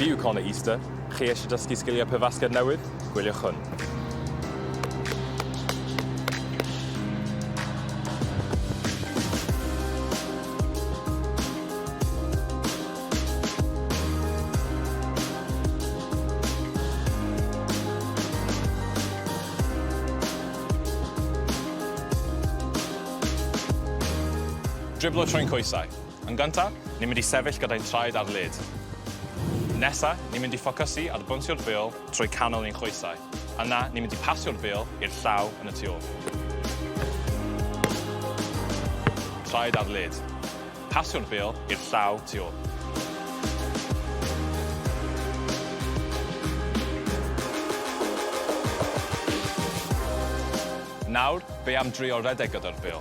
Fi yw Connor Easter. Chi eisiau dysgu sgiliau pêl-fasged newydd? Gwyliwch hwn. Driblo trwy'n coesau. Yn gynta, ni'n mynd i sefyll gyda'n traed ar led. Nesa, ni'n mynd i ffocysu ar bwnsio'r bêl trwy canol ein choesau. Yna, ni'n mynd i pasio'r bêl i'r llaw yn y tu ôl. Traed ar led. Pasio'r bêl i'r llaw tu ôl. Nawr, be am drio redeg gyda'r bêl?